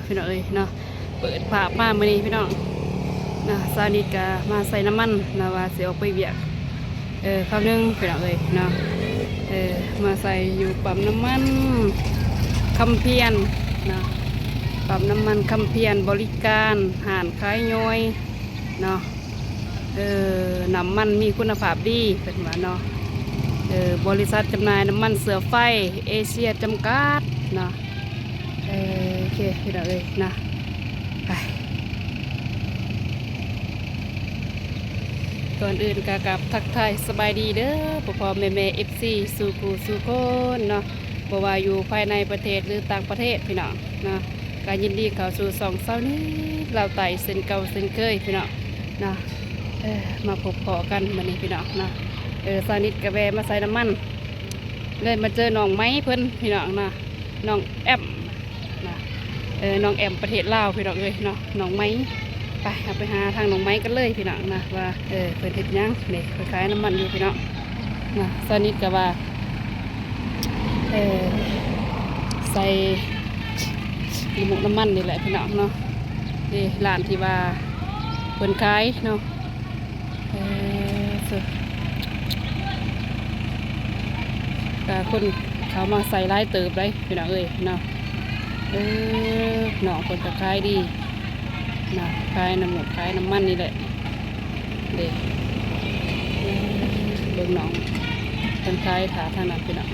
ພີ່ນ້ອງເອີຍເນາະ ເປີດພາບມາມື້ນີ້ພີ່ນ້ອງເນາະ ຊາວນິດກະມາໃສ່ນ້ຳມັນເນາະ ວ່າຊິອອກໄປວຽກ ເອີ ຄາວໜຶ່ງພີ່ນ້ອງເອີຍເນາະ ເອີ ມາໃສ່ຢູ່ປ້ຳນ້ຳມັນຄຳພຽນເນາະ ປ້ຳນ້ຳມັນຄຳພຽນ ບໍລິການຮ້ານຂາຍຍ່ອຍເນາະ ເອີ ນ້ຳມັນມີຄຸນນະພາບດີ ເພິ່ນວ່າເນາະ ເອີ ບໍລິສັດຈຳໜ່າຍນ້ຳມັນເຊື້ອໄຟເອເຊຍຈຳກັດເນາະ ເອີ ໂອເຄ ພີ່ນ້ອງເອີຍເນາະ ໄປ ກ່ອນອື່ນກະກັບທັກທາຍສະບາຍດີເດີ ພໍ່ໆແມ່ໆ ເອັຟຊີ ສູ່ຜູ້ສູ່ຄົນເນາະ ບໍ່ວ່າຢູ່ພາຍໃນປະເທດ ຫຼື ຕ່າງປະເທດ ພີ່ນ້ອງເນາະ ກະຍິນດີເຂົ້າສູ່ຊ່ອງຊາວນິດລາວໃຕ້ເຊັ່ນເກົ່າເຊັ່ນເຄີຍພີ່ນ້ອງເນາະ ເອີ ມາພົບພໍ້ກັນມື້ນີ້ພີ່ນ້ອງເນາະ ເອີ ຊາວນິດກະແວ່ມາໃສ່ນ້ຳມັນ ເລີຍມາເຈີນ້ອງໄມເພິ່ນພີ່ນ້ອງເນາະ ນ້ອງແອມນະ ເອີ ນ້ອງແອມປະເທດລາວພີ່ນ້ອງເອີຍເນາະ ນ້ອງໄມ ໄປ ເຮົາໄປຫາທາງນ້ອງໄມກັນເລີຍພີ່ນ້ອງນະ ວ່າ ເອີ ເພິ່ນເຮັດຫຍັງ ນີ້ເພິ່ນຂາຍນ້ຳມັນຢູ່ພີ່ນ້ອງ ນະ ຊາວນິດກະວ່າ ເອີ ໃສ່ນ້ຳມັນນີ້ແຫຼະພີ່ນ້ອງເນາະ ນີ້ຮ້ານທີ່ວ່າເພິ່ນຂາຍເນາະ ເອີ ກະຄົນເຂົ້າມາໃສ່ຫຼາຍເຕີບເດ້ພີ່ນ້ອງເອີຍເນາະ ເອີ ນ້ອງເພິ່ນກະຂາຍດີ ນະ ຂາຍນ້ຳມັນ ຂາຍນ້ຳມັນນີ້ແຫຼະ ເດ້ ເບິ່ງນ້ອງເພິ່ນຂາຍຖ້າທາງນັ້ນພີ່ນ້ອງ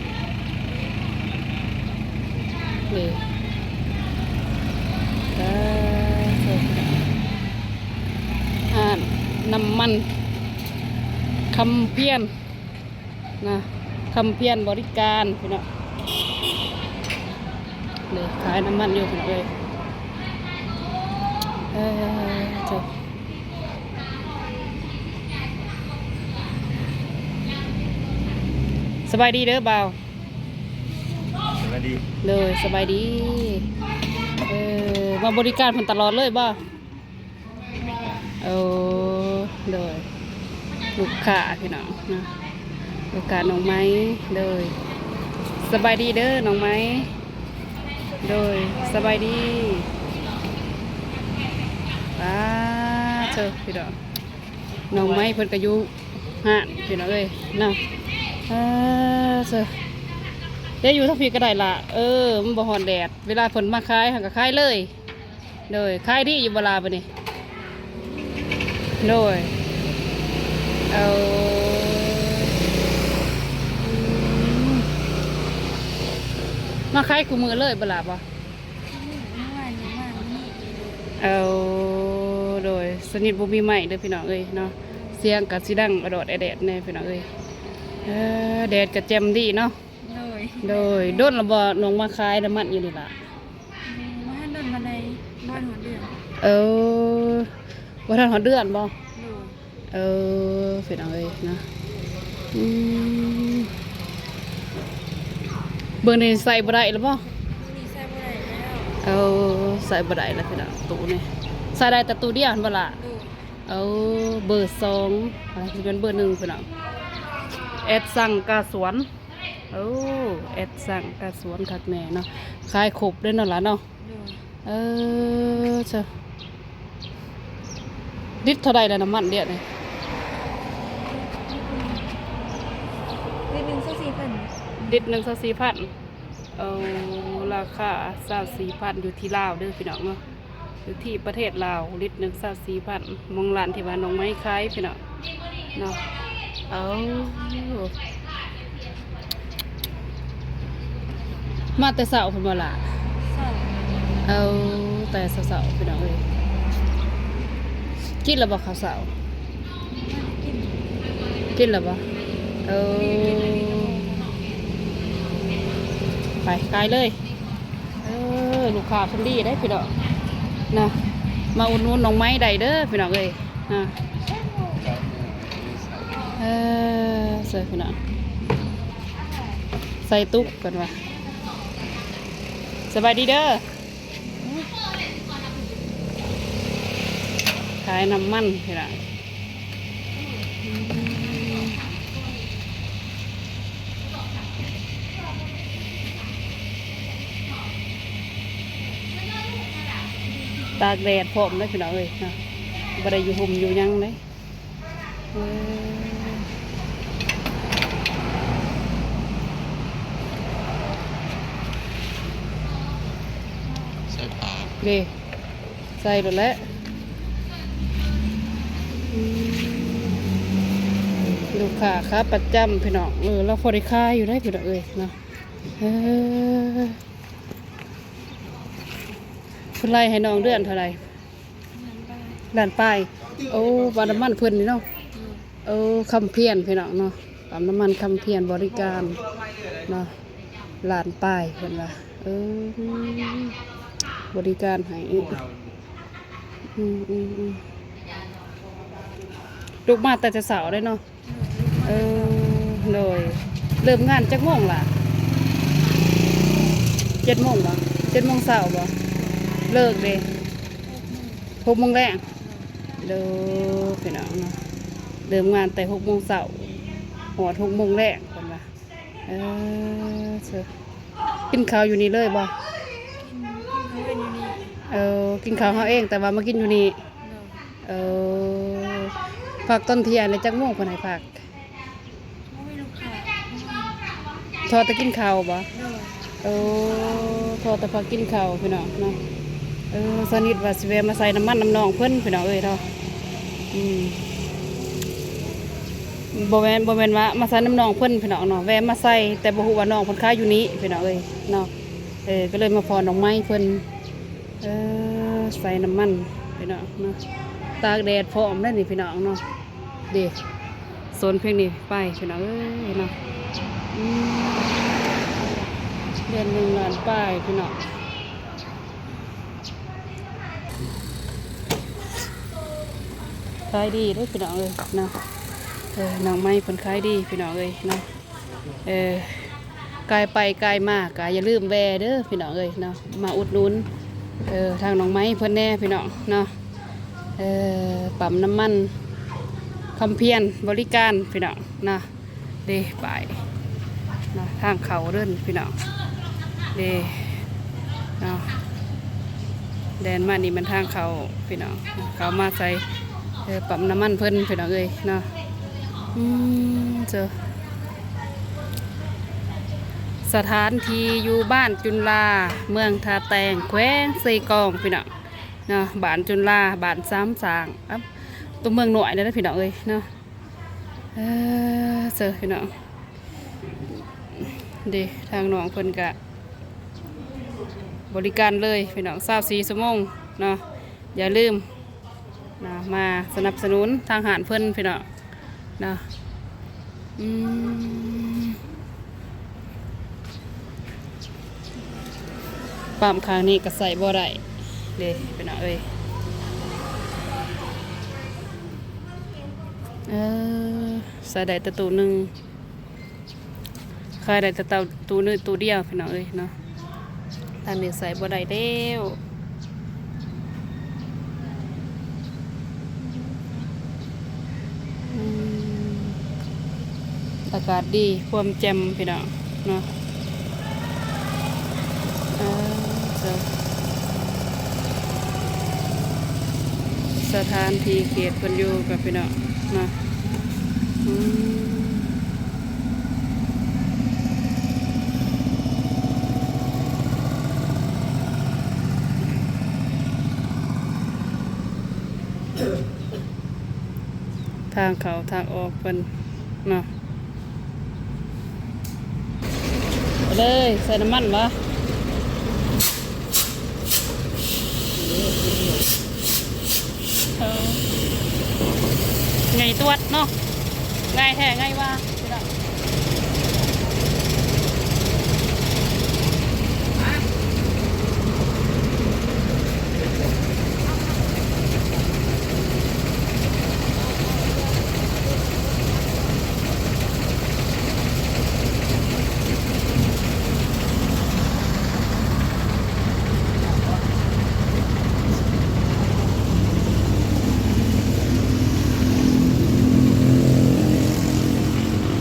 ເດ້ ເອີ ຮ້ານນ້ຳມັນຄຳພຽນ ນະ ຄຳພຽນບໍລິການພີ່ນ້ອງ ເດ້ ຂາຍນ້ຳມັນຢູ່ພີ່ນ້ອງເອີຍ ເອີ ເຈົ້າ ສະບາຍດີເດີບ່າວ ສະບາຍດີ ໂດຍ ສະບາຍດີ ເອີ ມາບໍລິການເພິ່ນຕະຫຼອດເລີຍບໍ່? ໂອ້ ໂດຍ ລູກຄ້າພີ່ນ້ອງເນາະ ລູກຄ້ານ້ອງໄມ ໂດຍ ສະບາຍດີເດີນ້ອງໄມ ໂດຍ ສະບາຍດີ ປາດໂທ້ ພີ່ນ້ອງ ນ້ອງໄມເພິ່ນກະຢູ່ຮ້ານພີ່ນ້ອງເອີຍເນາະ ເອີ ເຊີ ເດ ຢູ່ທາງພີ້ກະໄດ້ລະ ເອີ ມັນບໍ່ຮ້ອນແດດ ເວລາເພິ່ນມາຂາຍ ເຮົາກະຂາຍເລີຍ ໂດຍ ຂາຍດີຢູ່ບໍ່ລະບາດນີ້? ໂດຍ ເອົາ ອືມ ມາຂາຍຄູ່ມື້ເລີຍບໍ່ລະບໍ່? ມື້ວານນີ້ມາມື້ນີ້ ເອົາ ໂດຍ ຊາວນິດບໍ່ມີໄມເດີພີ່ນ້ອງເອີຍເນາະ ສຽງກະຊິດັງອະດອດແອແດດແດ່ພີ່ນ້ອງເອີຍ ເອີ ແດດກະແຈ່ມດີເນາະ ໂດຍ ໂດຍ ດົນລະບໍ່ນ້ອງມາຂາຍນ້ຳມັນຢູ່ນີ້ລະ? ອືມ ບໍ່ທັນດົນປານໃດ ບໍ່ຮອດເດືອນ ເອີ ບໍ່ທັນຮອດເດືອນບໍ່? ໂດຍ ເອີ ພີ່ນ້ອງເອີຍເນາະ ອືມ ເບິ່ງນີ້ໃຊ້ບໍ່ໄດ້ລະບໍ່? ນີ້ໃຊ້ບໍ່ໄດ້ແລ້ວ ເອີ ໃຊ້ບໍ່ໄດ້ລະພີ່ນ້ອງ ຕູ້ນີ້ໃຊ້ໄດ້ແຕ່ຕູ້ດຽວຫັ້ນບໍ່ລະ? ໂດຍ ເອີ ເບີສອງ ອາ ຊິເປັນເບີໜຶ່ງພີ່ນ້ອງ ແອດສັງກາສວນ ໂອ້ ແອດສັງກາສວນຄັກແນ່ເນາະ ຂາຍຄົບເລີຍເນາະລະເນາະ ໂດຍ ເອີ ເຈົ້າ ລິດເທົ່າໃດລະນ້ຳມັນດຽວນີ້? ລິດໜຶ່ງຊາວສີ່ພັນ ລິດໜຶ່ງຊາວສີ່ພັນ ເອີ ລາຄາຊາວສີ່ພັນ ຢູ່ທີ່ລາວເດີພີ່ນ້ອງເນາະ ຢູ່ທີ່ປະເທດລາວ ລິດໜຶ່ງຊາວສີ່ພັນ ໝ່ອງຮ້ານທີ່ວ່ານ້ອງໄມຂາຍພີ່ນ້ອງເນາະ ເອົາ ມາແຕ່ເຊົ້າພຸ້ນບໍ່ລະ? ເຊົ້າ ເອົາ ແຕ່ເຊົ້າໆ ພີ່ນ້ອງເອີຍ ກິນແລ້ວບໍ່ເຂົ້າເຊົ້າ? ກິນ ກິນແລ້ວບໍ່? ເອີ ໄປ ຂາຍເລີຍ ເອີ ລູກຄ້າຄົນດີເດ້ພີ່ນ້ອງເນາະ ມາອຸດໜູນນ້ອງໄມໄດ້ເດີພີ່ນ້ອງເອີຍ ເອີ ເຊີພີ່ນ້ອງ ໃສ່ຕຸກກ່ອນວ່າ ສະບາຍດີເດີ ຂາຍນ້ຳມັນພີ່ນ້ອງ. ອືມ ຕາກແດດພ້ອມເດ້ພີ່ນ້ອງເອີຍເນາະ ບໍ່ໄດ້ຢູ່ຮົ່ມຢູ່ຫຍັງເດ້. ເອີ ໃສ່ຜ້າ ເດ້ ໃສ່ໂລດແຫຼະ. ອືມ ລູກຄ້າຂາປະຈຳພີ່ນ້ອງ ເອີ ລາວພໍໄດ້ຂາຍຢູ່ໄດ໋ພີ່ນ້ອງເອີຍເນາະ. ເອີ ເພິ່ນໄລ່ໃຫ້ນ້ອງເດືອນເທົ່າໃດ? ລ້ານປາຍ ລ້ານປາຍ. ໂອ້ ປ້ຳນ້ຳມັນເພິ່ນນີ້ເນາະ. ໂດຍ ໂອ້ ຄຳພຽນພີ່ນ້ອງເນາະ ປ້ຳນ້ຳມັນຄຳພຽນ ບໍລິການເນາະ ລ້ານປາຍເພິ່ນວ່າ. ເອີ ບໍລິການໃຫ້ ອືມໆໆ ລຸກມາແຕ່ເຊົ້າໆເດ້ເນາະ. ເອີ ໂດຍ ເລີ່ມງານຈັກໂມງລະ? ເຈັດໂມງບໍ? ເຈັດໂມງເຊົ້າບໍ? ເລີກເດ? ຫົກໂມງແລງ. ໂດຍ ພີ່ນ້ອງເນາະ ເລີ່ມງານແຕ່ຫົກໂມງເຊົ້າ ຮອດຫົກໂມງແລງເພິ່ນວ່າ. ເອີ ເຊີ ກິນເຂົ້າຢູ່ນີ້ເລີຍບໍ? ກິນ ກິນເຂົ້າຢູ່ນີ້. ເອີ ກິນເຂົ້າເຮົາເອງ ແຕ່ວ່າມາກິນຢູ່ນີ້. ໂດຍ ເອີ ພັກຕອນທ່ຽງແລ້ວຈັກໂມງເພິ່ນໃຫ້ພັກ? ບໍ່ມີລູກຄ້າ ທໍ່ແຕ່ກິນເຂົ້າບໍ? ໂດຍ ເອີ ທໍ່ແຕ່ພັກກິນເຂົ້າພີ່ນ້ອງເນາະ. ເອີ ສະນິດວ່າຊິແວ່ມາໃສ່ນ້ຳມັນນຳນ້ອງເພິ່ນພີ່ນ້ອງເອີຍເນາະ. ອືມ ບໍ່ແມ່ນ ບໍ່ແມ່ນວ່າມາໃສ່ນຳນ້ອງເພິ່ນພີ່ນ້ອງເນາະ ແວ່ມາໃສ່ ແຕ່ບໍ່ຮູ້ວ່ານ້ອງເພິ່ນຂາຍຢູ່ນີ້ພີ່ນ້ອງເອີຍເນາະ. ເອີ ກໍເລີຍມາພໍ້ນ້ອງໄມ້ເພິ່ນ. ເອີ ໃສ່ນ້ຳມັນພີ່ນ້ອງເນາະ ຕາກແດດພ້ອມເດ້ນີ້ພີ່ນ້ອງເນາະ. ເດ້ ໂຊນພຽງນີ້ໄປພີ່ນ້ອງເອີຍເນາະ. ອືມ ເດືອນໜຶ່ງລ້ານປາຍພີ່ນ້ອງ ຂາຍດີເດ້ພີ່ນ້ອງເອີຍເນາະ. ເອີ ນ້ອງໄມ້ເພິ່ນຂາຍດີພີ່ນ້ອງເອີຍເນາະ. ເອີ ກາຍໄປກາຍມາກໍຢ່າລືມແວ່ເດີພີ່ນ້ອງເອີຍເນາະ ມາອຸດໜູນ ເອີ ທາງນ້ອງໄມ້ເພິ່ນແດ່ພີ່ນ້ອງເນາະ. ເອີ ປ້ຳນ້ຳມັນຄຳພຽນບໍລິການພີ່ນ້ອງເນາະ. ເດ້ ໄປເນາະ ທາງເຂົ້າເດີພີ່ນ້ອງ ເດ້ເນາະ. ແລ່ນມານີ້ແມ່ນທາງເຂົ້າພີ່ນ້ອງ ເຂົ້າມາໃສ່ ເອີ ປ້ຳນ້ຳມັນເພິ່ນພີ່ນ້ອງເອີຍເນາະ. ອືມ ເຈີ ສະຖານທີ່ຢູ່ບ້ານຈຸນລາ ເມືອງທ່າແຕງ ແຂວງເຊກອງພີ່ນ້ອງເນາະ. ບ້ານຈຸນລາ ບ້ານສາມສ້າງ ເອົາ ຕົວເມືອງນ້ອຍເດ້ພີ່ນ້ອງເອີຍເນາະ. ເອີ ເຊີພີ່ນ້ອງ ເດ້ ທາງນ້ອງເພິ່ນກະບໍລິການເລີຍພີ່ນ້ອງ ຊາວສີ່ຊົ່ວໂມງເນາະ. ຢ່າລືມນະ ມາສະໜັບສະໜູນທາງຮ້ານເພິ່ນພີ່ນ້ອງເນາະ. ອືມ ປ້ຳຂ້າງນີ້ກໍໃຊ້ບໍ່ໄດ້ເດ້ພີ່ນ້ອງເອີຍ. ເອີ ໃຊ້ໄດ້ແຕ່ຕູ້ໜຶ່ງ ຂາຍໄດ້ແຕ່ຕູ້ໜຶ່ງຕູ້ດຽວພີ່ນ້ອງເອີຍເນາະ. ທາງນີ້ໃຊ້ບໍ່ໄດ້ແລ້ວ. ອືມ ອາກາດດີ ຄວາມແຈ່ມພີ່ນ້ອງເນາະ. ເອີ ສະ ສະຖານທີ່ເຂດເພິ່ນຢູ່ກັບພີ່ນ້ອງເນາະ. ອືມ ທາງເຂົ້າທາງອອກເພິ່ນເນາະ. ໄປເລີຍ ໃສ່ນ້ຳມັນບໍ່? ເອີ ໃຫຍ່ຕວດເນາະ ງ່າຍແທ້ງ່າຍວ່າ. ເ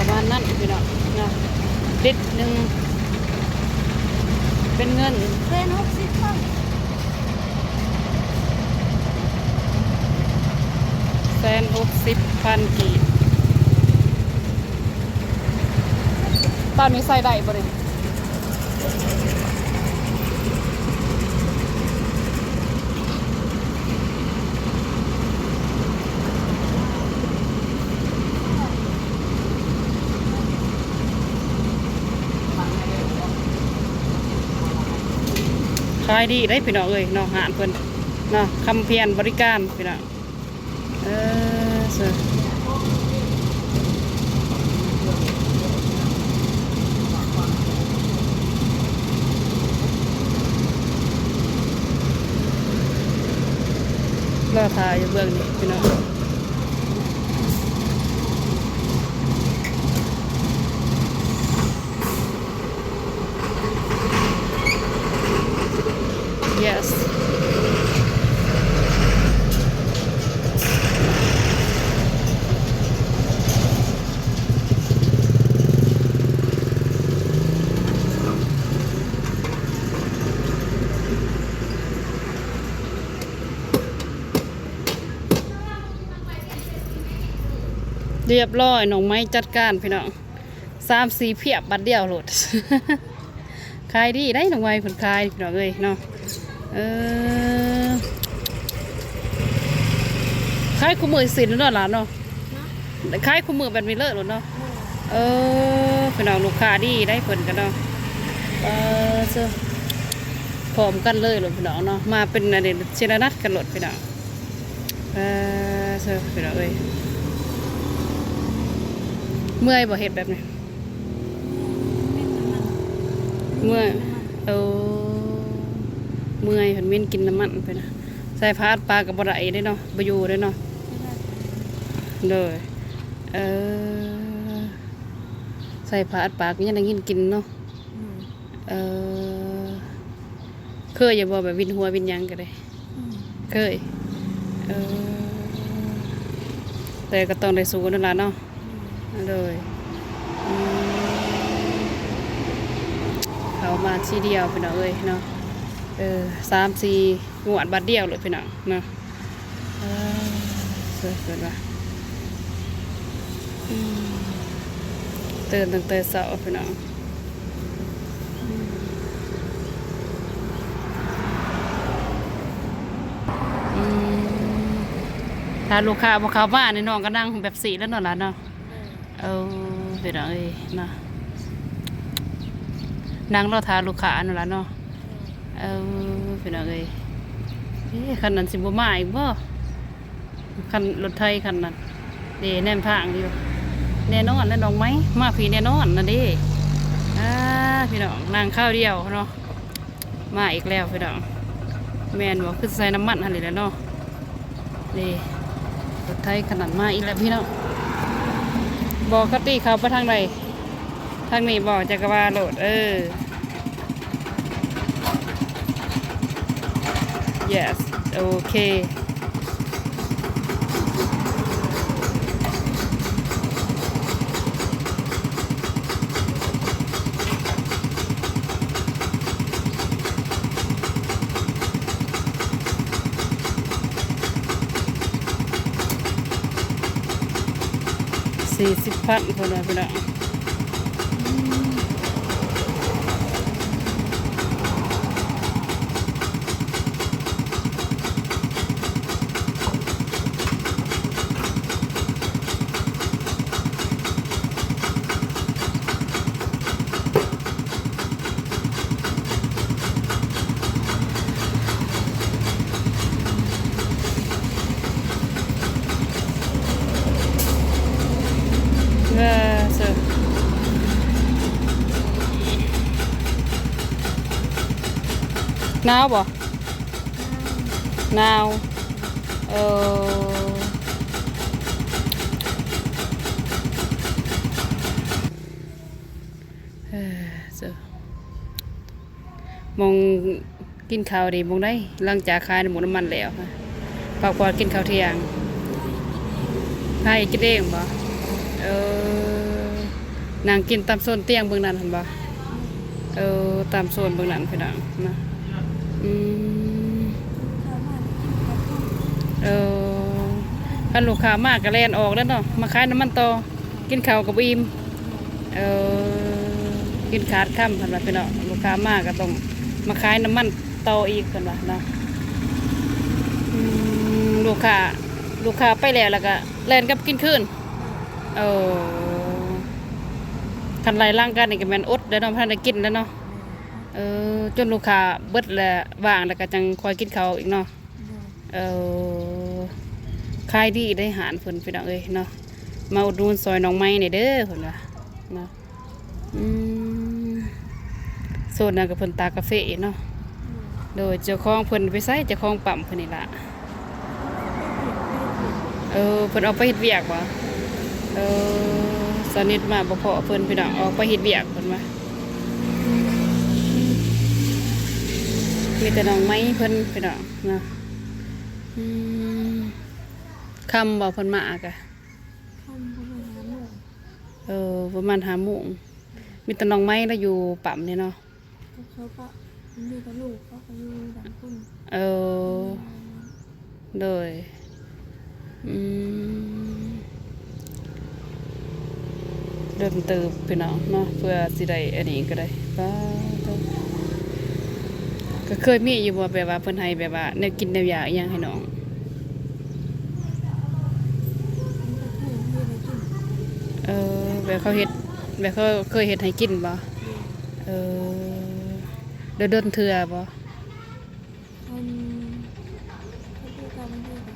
ປະມານນັ້ນພີ່ນ້ອງເນາະ ລິດໜຶ່ງເປັນເງິນ ແສນຫົກສິບພັນ ແສນຫົກສິບພັນກີບ. ຕອນນີ້ໃສ່ໄດ້ບໍ່ນີ້? ຂາຍດີເດ້ພີ່ນ້ອງເອີຍເນາະ ຮ້ານເພິ່ນເນາະ ຄຳພຽນບໍລິການພີ່ນ້ອງ. ເອີ ເຊີ ລໍຖ້າຢູ່ເບື້ອງນີ້ພີ່ນ້ອງ. Yes. ຮຽບຮ້ອຍ ນ້ອງໄມ້ຈັດການພີ່ນ້ອງ. ສາມສີ່ພຽບບາດດຽວໂລດ. ຂາຍດີໄດ໋ ນ້ອງໄວເພິ່ນຂາຍພີ່ນ້ອງເອີຍເນາະ. ເອີ ຂາຍຄູ່ມື້ຊີ້ນເນາະຫຼານເນາະ ຂາຍຄູ່ມື້ແບບນີ້ເລີຍໂລດເນາະ. ເອີ ພີ່ນ້ອງ ລູກຄ້າດີໄດ໋ເພິ່ນກໍເນາະ. ເອີ ເຊີ ພ້ອມກັນເລີຍໂລດພີ່ນ້ອງເນາະ ມາເປັນອັນນີ້ ຊິລະນັດກັນໂລດພີ່ນ້ອງ. ເອີ ເຊີ ພີ່ນ້ອງເອີຍ ເມື່ອຍບໍ່ເຮັດແບບນີ້? ເມື່ອຍ ໂອ້ ເມື່ອຍ ເພິ່ນເໝັນກິນນ້ຳມັນໄປນະ. ໃສ່ຜ້າອັດປາກກໍບໍ່ໄດ້ເດ້ເນາະ ບໍ່ຢູ່ເດ້ເນາະ. ໂດຍ ເອີ ໃສ່ຜ້າອັດປາກຍັງໄດ້ຍິນກິນເນາະ. ເອີ ເຄີຍຢູ່ບໍ່ ແບບວິນຫົວວິນຫຍັງກໍໄດ້? ເຄີຍ. ເອີ ແຕ່ກໍຕ້ອງໄດ້ສູ້ນັ້ນລະເນາະ. ໂດຍ ອືມ ເຂົ້າມາທີດຽວພີ່ນ້ອງເອີຍເນາະ. ເອີ ສາມສີ່ງວດບາດດຽວໂລດພີ່ນ້ອງເນາະ. ເອີ ເຊີ ເພິ່ນວ່າ ອືມ ຕື່ນຕັ້ງແຕ່ເຊົ້າພີ່ນ້ອງ. ອືມ ຖ້າລູກຄ້າບໍ່ເຂົ້າມານີ້ ນ້ອງກໍນັ່ງແບບຊີ້ແລ້ວເນາະຫຼານເນາະ. ເອີ ພີ່ນ້ອງເອີຍເນາະ ນັ່ງລໍຖ້າລູກຄ້ານັ້ນລະເນາະ. ເອີ ພີ່ນ້ອງເອີຍ ເອີ ຄັນນັ້ນຊິບໍ່ມາອີກບໍ່? ຄັນລົດໄຖຄັນນັ້ນເດ້ ແນມທາງຢູ່. ແນ່ນອນແຫຼະ ນ້ອງໄມ້ມາພີ້ແນ່ນອນນະເດ້. ອ່າ ພີ່ນ້ອງ ນັ່ງຄາວດຽວເນາະ. ມາອີກແລ້ວພີ່ນ້ອງ ແມ່ນບໍ່? ຄືໃສ່ນ້ຳມັນຫັ້ນນີ້ແຫຼະເນາະ. ນີ້ ລົດໄຖຄັນນັ້ນມາອີກແລ້ວພີ່ນ້ອງ. ບໍ່ ກະຕິເຂົ້າໄປທາງໃດ? ທາງນີ້ບໍ່? ຈັກກະວ່າໂລດ. ເອີ yes ໂອເຄ. ສີ່ສິບພັນພຸ້ນນະພີ່ນ້ອງ. ໜາວບໍ່? ໜາວ. ເອີ ເອີ ເຈົ້າ ມອງ ກິນເຂົ້າດີໝ່ອງໃດ? ຫຼັງຈາກຂາຍນ້ຳມັນແລ້ວ ພັກຜ່ອນກິນເຂົ້າທ່ຽງ. ຫາເຮັດກິນເອງບໍ່? ເອີ ນັ່ງກິນຕາມໂຊນຕຽງເບື້ອງນັ້ນຫັ້ນບໍ່? ເອີ ຕາມໂຊນເບື້ອງນັ້ນພີ່ນ້ອງນະ. ອືມ ເອີ ຄັນລູກຄ້າມາກໍແລ່ນອອກແລ້ວເນາະ ມາຂາຍນ້ຳມັນຕໍ່ ກິນເຂົ້າກໍບໍ່ອີ່ມ. ເອີ ກິນຂາດຄຳ ເພິ່ນວ່າພີ່ນ້ອງ ລູກຄ້າມາກໍຕ້ອງມາຂາຍນ້ຳມັນຕໍ່ອີກ ເພິ່ນວ່າເນາະ. ອືມ ລູກຄ້າ ລູກຄ້າໄປແລ້ວ ແລ້ວກໍແລ່ນກັບກິນຄືນ. ເອີ ຄັນໄລ່ຫຼັງກັນນີ້ກໍແມ່ນອົດແລ້ວເນາະ ບໍ່ທັນໄດ້ກິນແລ້ວເນາະ. ເອີ ຈົນລູກຄ້າເບິດແລ້ວ ວ່າງແລ້ວກໍຈັ່ງຄ່ອຍກິນເຂົ້າອີກເນາະ. ເອີ ຂາຍດີເດ້ຮ້ານເພິ່ນພີ່ນ້ອງເອີຍເນາະ. ມາອຸດໜູນຊ່ອຍນ້ອງໄມ້ແດ່ເດີ ເພິ່ນວ່າເນາະ. ອືມ ໂຊນນັ້ນກໍເພິ່ນຕາກກາເຟເນາະ. ໂດຍ ເຈົ້າຂອງເພິ່ນໄປໃສ? ເຈົ້າຂອງປ້ຳເພິ່ນນີ້ລະ. ເອີ ເພິ່ນອອກໄປເຮັດວຽກບໍ? ເອີ ສະໜິດມາບໍ່ພໍ້ເພິ່ນພີ່ນ້ອງ ອອກໄປເຮັດວຽກເພິ່ນວ່າ. ມີແຕ່ນ້ອງໄມ້ເພິ່ນພີ່ນ້ອງເນາະ. ອືມ ຄ່ຳບໍ່ເພິ່ນມາກະ? ຄ່ຳປະມານຫ້າໂມງ. ເອີ ປະມານຫ້າໂມງ. ມີແຕ່ນ້ອງໄມ້ລະຢູ່ປ້ຳນີ້ເນາະ. ເຂົາປະ ມີແຕ່ລູກເຂົາກໍຢູ່ບ້ານພຸ້ນ. ເອີ ໂດຍ ອືມ ດົນເຕີບພີ່ນ້ອງເນາະ ເພື່ອຊິໄດ້ອັນນີ້ກໍໄດ້. ປາດໂທ້ ກໍເຄີຍມີຢູ່ບໍ່ ແບບວ່າເພິ່ນໃຫ້ແບບວ່າແນວກິນແນວຢາກອີ່ຫຍັງໃຫ້ນ້ອງ? ເອີ ແບບເຂົາເຮັດ ແບບເຂົາເຄີຍເຮັດໃຫ້ກິນບໍ່? ເອີ ດົນໆເທື່ອບໍ່? ອັນ ເຂົາເຈົ້າບາງທີກໍ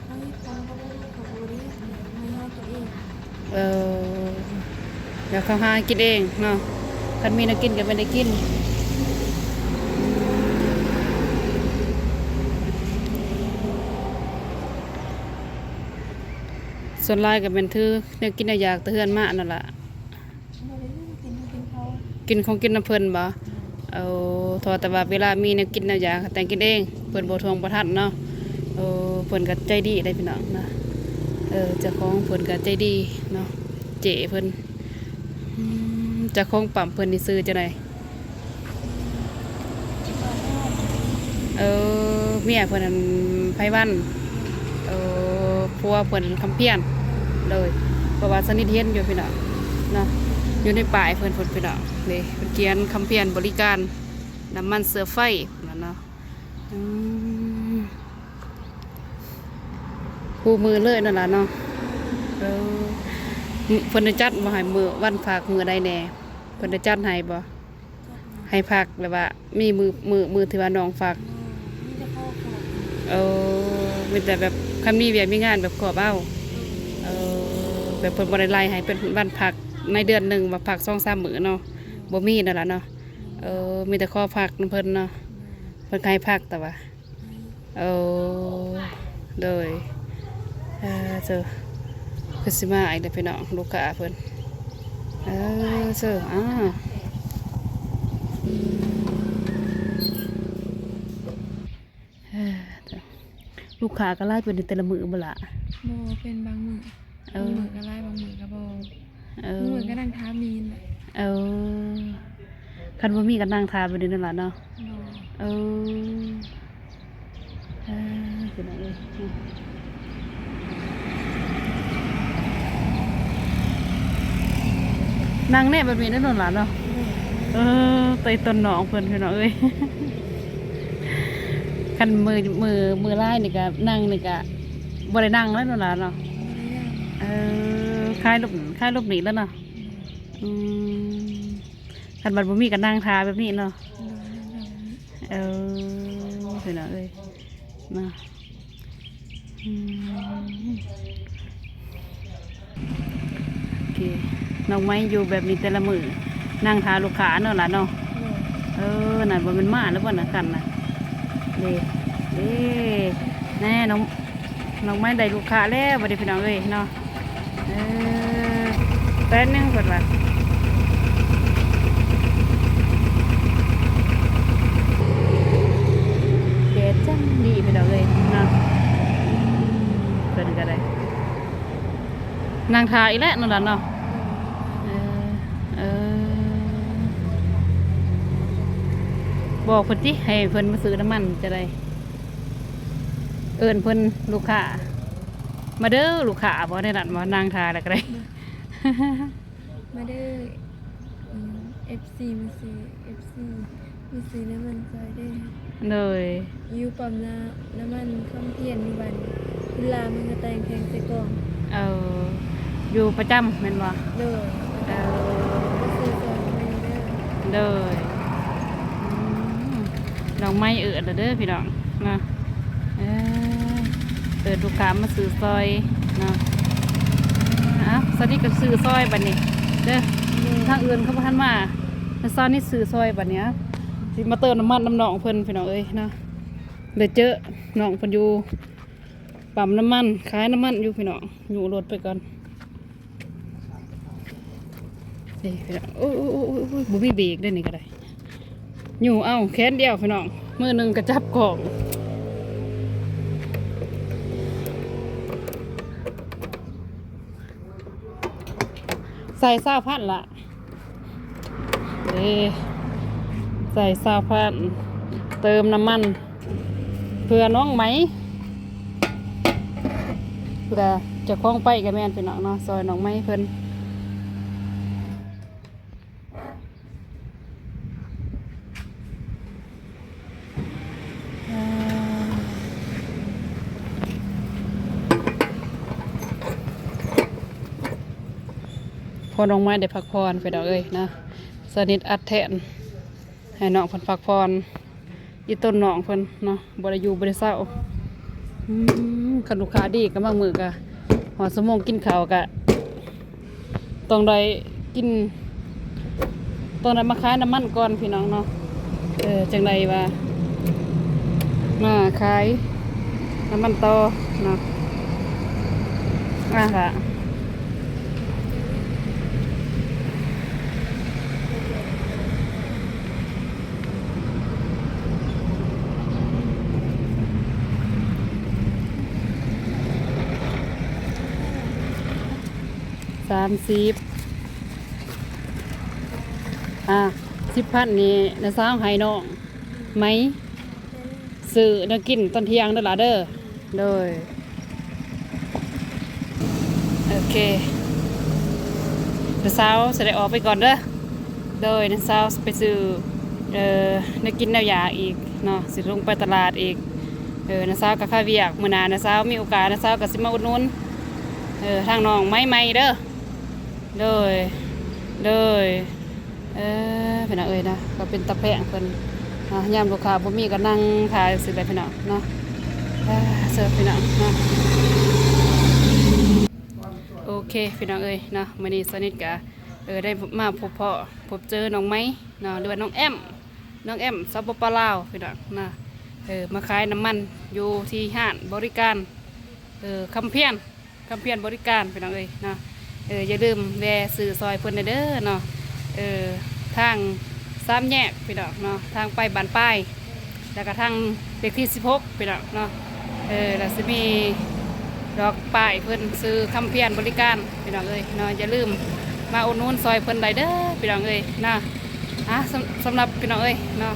ເຂົາເຮັດ ເຂົາກໍບໍ່ໄດ້ ເຂົາກໍບໍ່ໄດ້ເຮັດໃຫ້ເຮົາກິນເອງ. ເອີ ແລ້ວເຂົາຫາກິນເອງເນາະ ຄັນມີແນວກິນກໍແມ່ນໄດ້ກິນ. ສ່ວນຫຼາຍກໍແມ່ນຖືແນວກິນແນວຢາກແຕ່ເຮືອນມານັ້ນລະ. ບໍ່ໄດ້ກິນ ກິນເຂົ້າ ກິນຂອງກິນນຳເພິ່ນບໍ່? ໂອ້ ເທົ່າແຕ່ວ່າເວລາມີແນວກິນແນວຢາກແຕ່ງກິນເອງ ເພິ່ນບໍ່ທວງບໍ່ທັນເນາະ. ໂອ້ ເພິ່ນກໍໃຈດີເດ້ພີ່ນ້ອງນະ. ເອີ ເຈົ້າຂອງເພິ່ນກໍໃຈດີເນາະ ເຈ້ເພິ່ນ. ອືມ ເຈົ້າຂອງປ້ຳເພິ່ນນີ້ຊື່ຈັ່ງໃດ? ເອີ ເມຍເພິ່ນນັ້ນ ໄພວັນ. ເອີ ຜົວເພິ່ນ ຄຳພຽນ. ໂດຍ ເພາະວ່າສະໜິດເຫັນຢູ່ພີ່ນ້ອງເນາະ ຢູ່ໃນປ້າຍເພິ່ນພຸ້ນພີ່ນ້ອງ. ນີ້ເພິ່ນຂຽນ ຄຳພຽນບໍລິການນ້ຳມັນເຊື້ອໄຟພຸ້ນນະເນາະ. ອືມ ຄູ່ມື້ເລີຍນັ້ນລະເນາະ. ເອີ ເພິ່ນໄດ້ຈັດບໍ່ໃຫ້ມື້ວັນພັກມື້ໃດແດ່? ເພິ່ນໄດ້ຈັດໃຫ້ບໍ່? ໃຫ້ພັກ ຫຼືວ່າມີມື້ ມື້ ມື້ທີ່ວ່ານ້ອງພັກ? ເອີ ມີແຕ່ແບບຄັນມີວຽກມີງານແບບຂອບເອົາ. ເອີ ແບບເພິ່ນບໍ່ໄດ້ໄລ່ໃຫ້ເປັນວັນພັກໃນເດືອນໜຶ່ງວ່າພັກສອງສາມມື້ເນາະ ບໍ່ມີນັ້ນລະເນາະ. ເອີ ມີແຕ່ຂໍພັກນຳເພິ່ນເນາະ ເພິ່ນກໍໃຫ້ພັກແຕ່ວ່າ ໂອ້ ໂດຍ ເອີ ເຈົ້າ ຄືຊິມາອີກແລ້ວພີ່ນ້ອງ ລູກຄ້າເພິ່ນ. ເອີ ເຈົ້າ ອ້າວ ເອີ ເຈົ້າ ລູກຄ້າກໍຫຼາຍເປັນແຕ່ລະມື້ບໍ່ລະ? ບໍ່ ເປັນບາງມື້. ເອີ ບາງມື້ກໍຫຼາຍ ບາງມື້ກໍບໍ່. ເອີ ບາງມື້ກໍນັ່ງຖ້າມີນແຫຼະ. ເອີ ຄັນບໍ່ມີກໍນັ່ງຖ້າແບບນີ້ນັ້ນລະເນາະ. ໂດຍ ເອີ ເອີ ພີ່ນ້ອງເອີຍ ນັ່ງແນ່ແບບນີ້ແນ່ນອນຫຼານເນາະ. ໂດຍ ເອີ ໄຕ່ຕົນນ້ອງເພິ່ນ ພີ່ນ້ອງເອີຍ. ຄັນມື້ ມື້ ມື້ລາຍນີ້ກະນັ່ງນີ້ກະບໍ່ໄດ້ນັ່ງແລ້ວນອນຫຼານເນາະ. ບໍ່ໄດ້ນັ່ງ ເອີ ຂາຍລົບ ຂາຍລົບໜີແລ້ວເນາະ. ອືມ ຄັນບັດບໍ່ມີກໍນັ່ງຖ້າແບບນີ້ເນາະ. ໂດຍ ນັ່ງຖ້າແບບນີ້. ເອີ ພີ່ນ້ອງເອີຍເນາະ. ອືມ ໂອເຄ ນ້ອງໄມ້ຢູ່ແບບນີ້ແຕ່ລະມື້ ນັ່ງຖ້າລູກຄ້າເນາະຫຼານເນາະ. ໂດຍ ເອີ ນັ້ນບໍ່ແມ່ນມາແລ້ວບໍ່ນະ ຄັນນະ ເດ້ ເດ້ ແນ່ ນ້ອງ ນ້ອງໄມ້ໄດ້ລູກຄ້າແລ້ວບັດນີ້ ພີ່ນ້ອງເອີຍເນາະ. ເອີ ແປັບໜຶ່ງເພິ່ນວ່າ ແດດຈັ່ງດີ ພີ່ນ້ອງເອີຍເນາະ. ເພິ່ນກໍໄດ້ນັ່ງຖ້າອີກແລ້ວນັ້ນລະເນາະ. ເອີ ເອີ ບອກເພິ່ນຕິ ໃຫ້ເພິ່ນມາຊື້ນ້ຳມັນຈະໄດ້ ເອີ້ນເພິ່ນ ລູກຄ້າ ມາເດີລູກຄ້າ ບໍ່ ແນວນັ້ນບໍ່ ນັ່ງຖ້າແລ້ວກໍໄດ້. ມາເດີ ອືມ ເອັຟຊີ ມາຊື້ ເອັຟຊີ ມາຊື້ນ້ຳມັນຊ່ອຍເດີ. ໂດຍ ຢູ່ປ້ຳນ້ຳ ນ້ຳມັນຄຳພຽນ ຢູ່ບ້ານ ເວລາມັນກໍແຕ່ງແຂງໃສ່ກ່ອງ. ເອີ ຢູ່ປະຈຳແມ່ນບໍ່? ໂດຍ ເອີ ມາຊື້ຊ່ອຍແມ່ເດີ. ໂດຍ ອືມ ນ້ອງໄມ້ເອີ້ນແລ້ວເດີພີ່ນ້ອງເນາະ ເອີ ເອີ້ນລູກຄ້າມາຊື້ຊ່ອຍເນາະ. ເອົາ ສາວນິດກໍຊື້ຊ່ອຍບັດນີ້ເດີ ໂດຍ ທາງອື່ນເຂົາບໍ່ທັນມາ ແຕ່ສາວນິດຊື້ຊ່ອຍບັດນີ້. ເອົາ ຊິມາເຕີມນ້ຳມັນນຳນ້ອງເພິ່ນພີ່ນ້ອງເອີຍເນາະ. ໄດ້ເຈີນ້ອງເພິ່ນຢູ່ປ້ຳນ້ຳມັນ ຂາຍນ້ຳມັນຢູ່ພີ່ນ້ອງ. ຍູ້ລົດໄປກ່ອນເດ້ພີ່ນ້ອງ. ໂອ້ຍ ໂອ້ຍ ໂອ້ຍ ບໍ່ມີເບຣກເດ້ນີ້ກໍໄດ້. ຍູ້ເອົາແຂນດຽວພີ່ນ້ອງ ມືໜຶ່ງກໍຈັບກ້ອງ. ໃສ່ຊາວພັນລະ ເດ້ ໃສ່ຊາວພັນ ເຕີມນ້ຳມັນເພື່ອນ້ອງໄມ້ ເພື່ອເຈົ້າຂອງໄປກໍແມ່ນພີ່ນ້ອງເນາະ ຊ່ອຍນ້ອງໄມ້ເພິ່ນ. ພໍນ້ອງໄມ້ໄດ້ພັກຜ່ອນພີ່ນ້ອງເອີຍເນາະ ສາວນິດອັດແທນໃຫ້ນ້ອງເພິ່ນພັກຜ່ອນ. ອີ່ຕົນນ້ອງເພິ່ນເນາະ ບໍ່ໄດ້ຢູ່ບໍ່ໄດ້ເຊົາ. ອືມ ຄັນລູກຄ້າດີກໍບາງມື້ກໍຮອດຊົ່ວໂມງກິນເຂົ້າກໍ ຕ້ອງໄດ້ກິນ ຕ້ອງໄດ້ມາຂາຍນ້ຳມັນກ່ອນພີ່ນ້ອງເນາະ. ເອີ ຈັ່ງໃດວ່າມາຂາຍນ້ຳມັນຕໍ່ເນາະ. ອ່າ ສາມສິບ ອ່າ ສິບພັນນີ້ນ້າສາວໃຫ້ນ້ອງໄມ້ ຊື້ແນວກິນຕອນທ່ຽງເດີຫຼ້າເດີ. ໂດຍ ໂອເຄ ນ້າສາວຊິໄດ້ອອກໄປກ່ອນເດີ. ໂດຍ ນ້າສາວໄປຊື້ ເອີ ແນວກິນແນວຢາກອີກເນາະ ຊິລົງໄປຕະຫຼາດອີກ. ເອີ ນ້າສາວກໍຄາວຽກ ມື້ໜ້ານ້າສາວມີໂອກາດ ນ້າສາວກໍຊິມາອຸດໜູນ ເອີ ທາງນ້ອງໄມ້ໃໝ່ເດີ. ໂດຍ ໂດຍ ເອີ ພີ່ນ້ອງເອີຍເນາະ ກໍເປັນຕາແພງເພິ່ນເນາະ ຍາມລູກຄ້າບໍ່ມີກໍນັ່ງຖ້າຈັ່ງຊີ້ແຫຼະພີ່ນ້ອງເນາະ. ເອີ ເຊີພີ່ນ້ອງເນາະ ໂອເຄພີ່ນ້ອງເອີຍເນາະ ມື້ນີ້ສາວນິດກະ ເອີ ໄດ້ມາພົບພໍ້ພົບເຈີນ້ອງໄມ້ເນາະ ຫຼືວ່ານ້ອງແອ້ມ ນ້ອງແອ້ມ ສປປ ລາວ ພີ່ນ້ອງເນາະ. ເອີ ມາຂາຍນ້ຳມັນຢູ່ທີ່ຮ້ານບໍລິການ ເອີ ຄຳພຽນ ຄຳພຽນບໍລິການພີ່ນ້ອງເອີຍເນາະ. ເອີ ຢ່າລືມແວ່ຊື້ຊ່ອຍເພິ່ນແດ່ເດີເນາະ ເອີ ທາງສາມແຍກພີ່ນ້ອງເນາະ ທາງໄປບ້ານປາຍ ແລ້ວກໍທາງເລກທີສິບຫົກພີ່ນ້ອງເນາະ. ເອີ ແລ້ວຊິມີດອກປ້າຍເພິ່ນ ຊື່ຄຳພຽນບໍລິການພີ່ນ້ອງເອີຍເນາະ. ຢ່າລືມມາອຸດໜູນຊ່ອຍເພິ່ນໄດ້ເດີພີ່ນ້ອງເອີຍເນາະ. ອ່າ ສຳ ສຳລັບພີ່ນ້ອງເອີຍເນາະ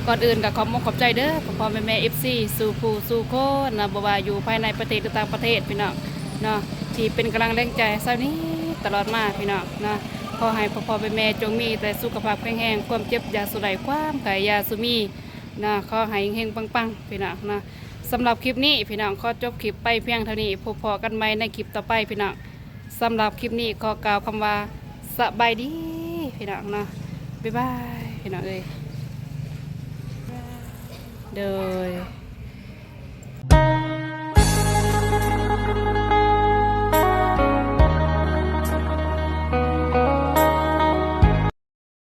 ກ່ອນອື່ນກໍຂອບອົກຂອບໃຈເດີພໍ່ໆແມ່ໆ ເອັຟຊີ ສູ່ຜູ້ສູ່ຄົນເນາະ ບໍ່ວ່າຢູ່ພາຍໃນປະເທດ ຫຼື ຕ່າງປະເທດພີ່ນ້ອງເນາະ ທີ່ເປັນກຳລັງແຮງໃຈໃຫ້ສາວນິດຕະຫຼອດມາພີ່ນ້ອງເນາະ. ຂໍໃຫ້ພໍ່ໆແມ່ໆ ຈົ່ງມີແຕ່ສຸຂະພາບແຂງແຮງ ຄວາມເຈັບຢ່າສູ່ໄດ້ ຄວາມໄຂ້ຢ່າສູ່ມີເນາະ. ຂໍໃຫ້ເຮັງໆ ປັງໆ ພີ່ນ້ອງເນາະ. ສຳລັບຄລິບນີ້ພີ່ນ້ອງ ຂໍຈົບຄລິບໄປພຽງເທົ່ານີ້ ພົບພໍ້ກັນໃໝ່ໃນຄລິບຕໍ່ໄປພີ່ນ້ອງ. ສຳລັບຄລິບນີ້ຂໍກ່າວຄຳວ່າສະບາຍດີພີ່ນ້ອງເນາະ. ບາຍບາຍພີ່ນ້ອງເອີຍ ໂດຍ.